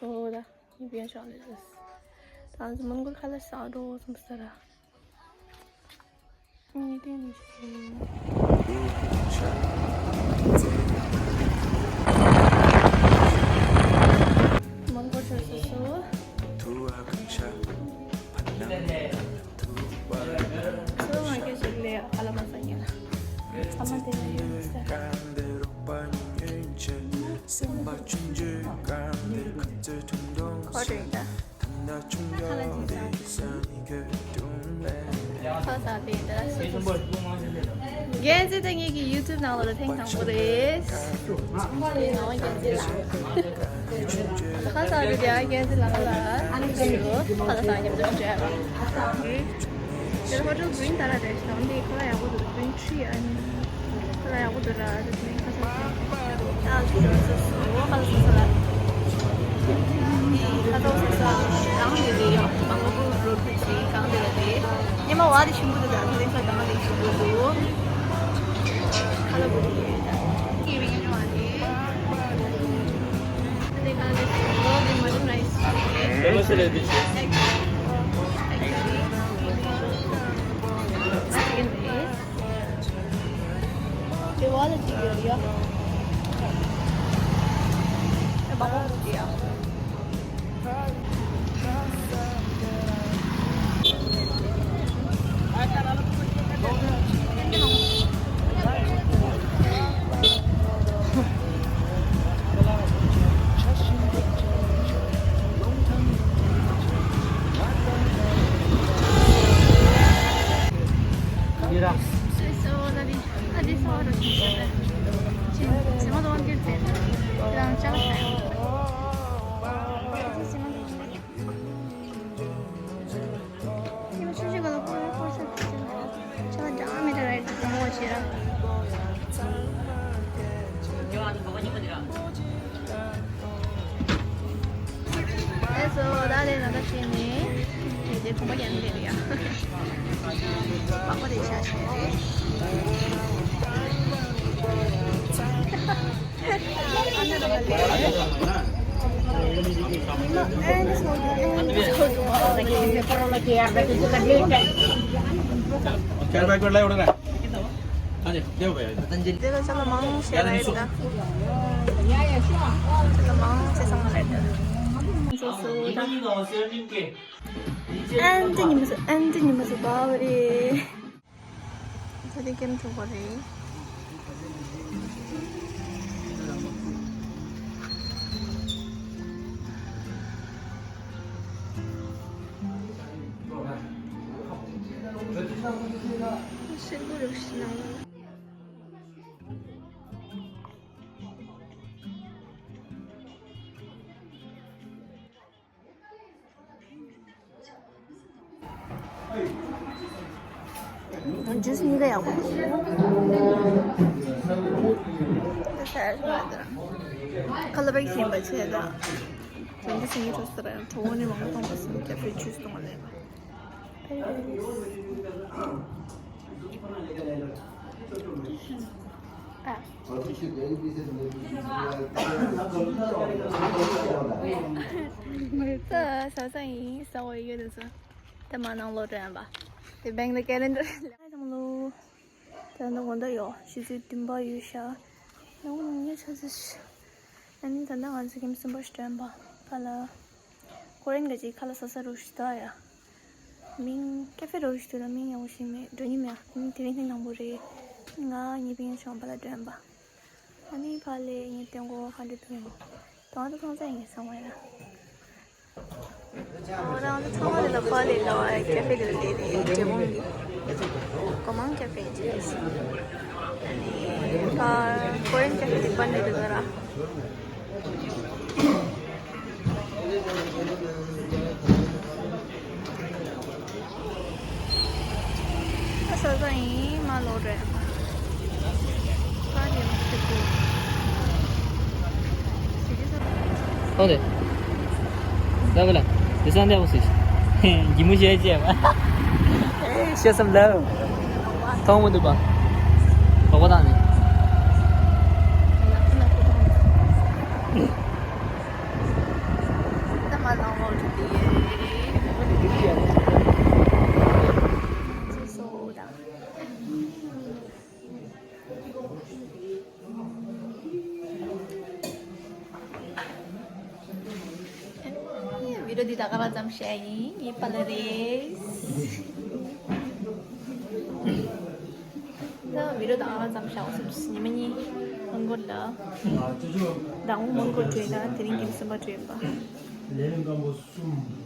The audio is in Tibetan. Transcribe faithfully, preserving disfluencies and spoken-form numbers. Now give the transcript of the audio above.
ཨོ་ད་ཡིན་པའི་ཤོག་ལས་ཟེར། ད་ང་ཚོ་མོན་གྷོལ་ཁ་ལག་ཟ་འགྲོ་བསམ་ས་ར། ངས་བལྟས་ནས་ཤོག་མོན་གྷོལ་ཆོས་སོ་སོ། ཁྱོད་ང་སྐད་ཅིག་ལས་ཨ་ལ་མ་ཟ་ཉན་ལ། ཨ་མ་དེ་ལ་ཡོད་མི་ཟ། ཁོ་རེད་ད། ཁ་ལག་ཅིག་ཟ། ཁ་ཟ་དེ་ད་སུ། རྒན་ཟེར་ད་ངེད་ཀྱི་ཡུ་ཊུབ་ནང་ལོགས་ལ་ཐེངས་དང་པོ་རེད། ཁ་ཟ་དེ་དེ་ཨ་རྒན་ཟེར་ལ་ཁ་ལག་ཁ་ལག་ཟ་མཉམ་དུ་བྱས་པ། དེར་ཧོ་ཊེལ་བུ་ཡིན་ད་ར་རེད། ཞང་འདི་ཁོ་ལ་ཡག་པོ་འདུག་བུ་ཡིན་ཁྲི་ཨ་ནི། ཁོ་ལ་ཡག་པོ་འདུག་ར་རེད་ནི་ཁ་སང་ཁྱེད། ད་ཁྱེད་རང་ཚོ་སུ་ཁ་ལ་སུ་ས་ལ། ཁ་ཐོག་སུ་ས་གང་དེ་རེད་ཡོད་མང་པོ་རོ་ཁུ་ཆི་གང་དེ་ར་དེ། ཉི་མ་བ་དེ་ཞིམ་པོ་འདུག་ད་ཁ་ལེ་ས་གང་དེ་ཞིམ་པོ་འདུག་ཁ་ལ་བུ་དེ་རེད་ད། ཁྱེད་རིང་ཡོད་མ་རེད། དེ་གང་དེ་སུ་དེ་མ་རུ་ར་ཡི་སུ། Hello, sir, this is Second is. They want to see you, yeah. ཨེ་སོ་ད་ལས་ན་ད་བྱས་ནས་དེ་དེ་བུམ་པ་ཡང་འདེབས་ཡ། པགས་པ་དེ་ཤ་ཤ་རེད། ཨན་ཏི་ཉི་མ་སུ་ཨན་ཏི་ཉི་མ་སུ་བ་བ་རེད། ད་དེ་ཀེམ་ཐུག་པ་རེད། ཤེལ་སྒོ་རུ་ཕྱིན་ན། ཇུས་གཉིས་ཀ་ཡག་པོ་འདུག་ཁ་ལག་པ་ཞིམ་པ་བྱས་དང་། དོན་དུ་སེང་གེ་འཕྲོ་སར་གྲོ་བོ་ནས་མང་པོ་གཏོང་པ་སོང་། ཀ་ཧྥེ་ཇུས་གཏོང་བ་ལས། ད་ཟ་ས་ཡིན། ཟ་བ་ཡོད་དུ་ཟ། ད་མ་ནང་ལོགས་འགྲོ་ཡིན་པ། དེ་bank ལ་calendar ལ་ཚང་ལོ། ད་ནི་དགོང་དག་ཡོད་ཆུ་ཚོད་བདུན་པ་ཡོད་ཤག་ཡང་ངོ་ཉལ་ཆ་ཚ་ཤག་ཨ་ནི་ད་ལྟ་ང་ཚོ་ཁྱིམ་གསུམ་པ་ཞིག་འགྲོ་ཡིན་པ། ཕ་ལ། ཁོ་རང་ག་ཅིག་ཁ་ལག་ཟ་ས་རོགས་ཞུ་ད་ཡ། མིང་ཀ་ཧྥེ་རོགས་ཞུ་ད་མིང་ཡག་པོ་ཞིག་མེད། འགྲོ་ཉིན་མེད། ཨ་ནི་དེ་རིང་ཐེངས་དང་པོ་རེད། ང་གཉིས་པའི་ཤོང་པ་ལ་འགྲོ་ཡིན་པ། ཨ་ནི་ཕ་ལས་ངས་སྟོན་གོ་ཧ་འདྲ་ཐུག་ཡིན། དང་དུ་ཚང་ཚ་ཡིན་བསམ་བ་ཡིན། ཨོ་རང་དུ་ཚང་མ་ལས་ལ་ཕ་ལས་ལ་བ་ཀ་ཧྥེ་དེ་ལ་བསྡད་དེ་འབྲས་སྤུངས་ཀྱི་གོ་མང་ཀ་ཧྥེ་ཡིན་ཅེས། ཨ་ནི་ཕ་ཀོ་རེན་ཀ་ཧྥེ་དེ་པར་ནས་དེ་ག་ར། ཨ་ས་ས་ཡིན་མ་ལོ་རེད། ཨོ་རེད། ད་བ་ལ། དེ་སང་འདྲ་བོ་སུ་ཞིག་ཡིན་མོ་བྱས་བྱས་པ། ཤེས་སམ་ལ། མཐོང་མི་འདུག་པ། གོ་བ་དང་ནི། ལག་པ་ལག་པ་དང་། ད་ག་རང་ཙམ་བཤད་ཡིན། ཡིན་པ་ལ་རེད། ད་བི་ཌི་ཡོ་ད་ག་རང་ཙམ་བཤད་འོ་སོང་། ཉི་མ་གཉིས་མང་པོ་ལ། ད་འོ་མང་པོ་བྲོས་ན་དེ་རིང་གི་སེམས་པ་བྲོས་ཡིན་པ། ལས་རིམ་སྐམ་པོ་གསུམ།